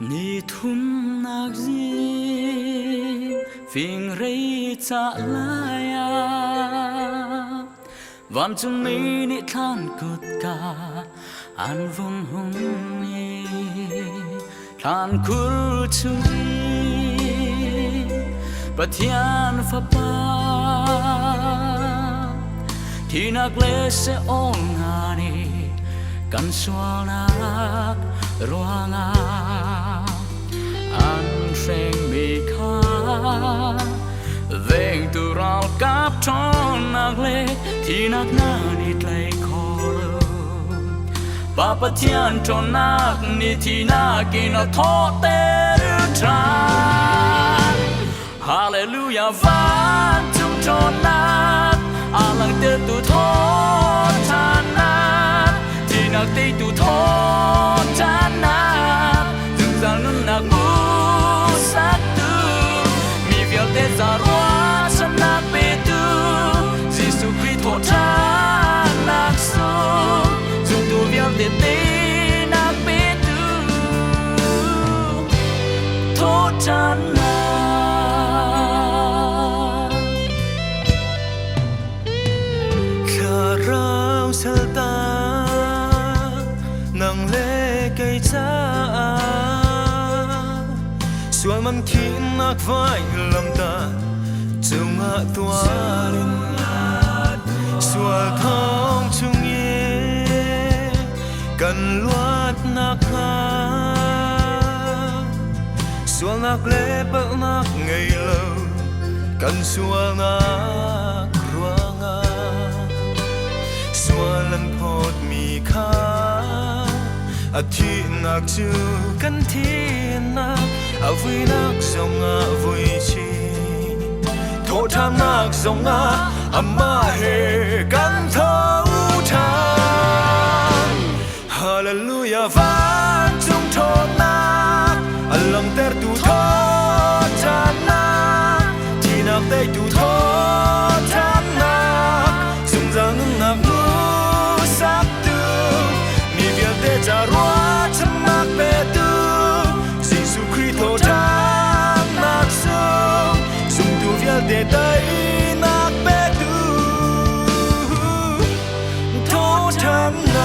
Ni thumnak zing fingrei ca lai ah vancungmi nih thlan kutka an vung hung i thlan khur chung i Pathian Fapa thinak le se'ong hna nih kan sualnak ruangah an hrengmi kha vengtu ralkap ṭhawnnak le thinak hna nih tlaih kho lo. Pa Pathian ṭhawnnak nih thinak in a thawhter ṭhan. Hallelujah vancung ṭhawnnak a langhtertu thawhṭhannak thihnak teitu thawhṭhannak zungzal nunnak hmuhsaktu mi vialte ca ruahchannak petu Jesuh Khrih thawhṭhannak sung zumtu vialte teinak petu thawhṭhannak. Thlarau salta nang le kei caah sual man thihnak vai lamta cungah tuarin sual thong chungin kan luatnak hnga sualnak le palhnak ngei lo kan sualnak ruangah sual an phawtmi kha a thihnak cu kan thihnak a vuinak zongah vui chin thawhṭhannak zongah amah he kan tho ṭhan. Hallelujah vancung ṭhawnnak a langhtertu thawhṭhannak thihnak teitu thawhṭhannak zungzal nunnak hmuhsaktu mi vialte ca ruahchannak petu Jesuh Khrih thawhṭhannak sung zumtu vialte teinak petu thawhṭhannak.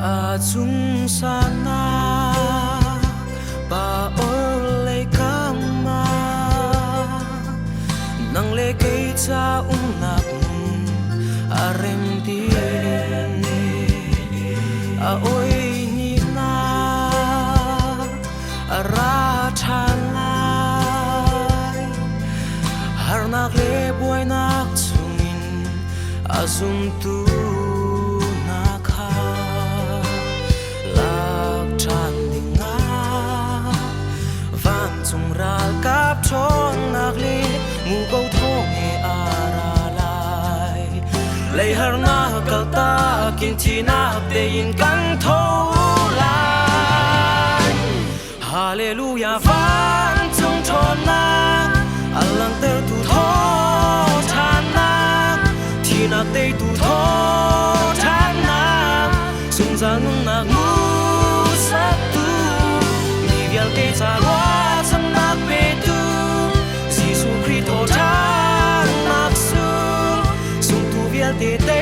A cung sannak pa orlei kam ah nang le kei ca umnak hmun a rem ti a oi ni na a ra ṭhan lai. Harnak le buainak chungin a zumtu hna kha lak ṭhan dingah vancung ralkap ṭhawnnak le muko thawng he a ra lai. Lei harnak kaltak in thihnak tein kan tho lai. Hallelujah vancung ṭhawnnak a langhtertu thawhṭhannak thihnak teitu thawhṭhannak zungzal nunnak hmuhsaktu mi vialte ca ruahchannak petu Jesuh Khrih thawhṭhannak sung zumtu vialte.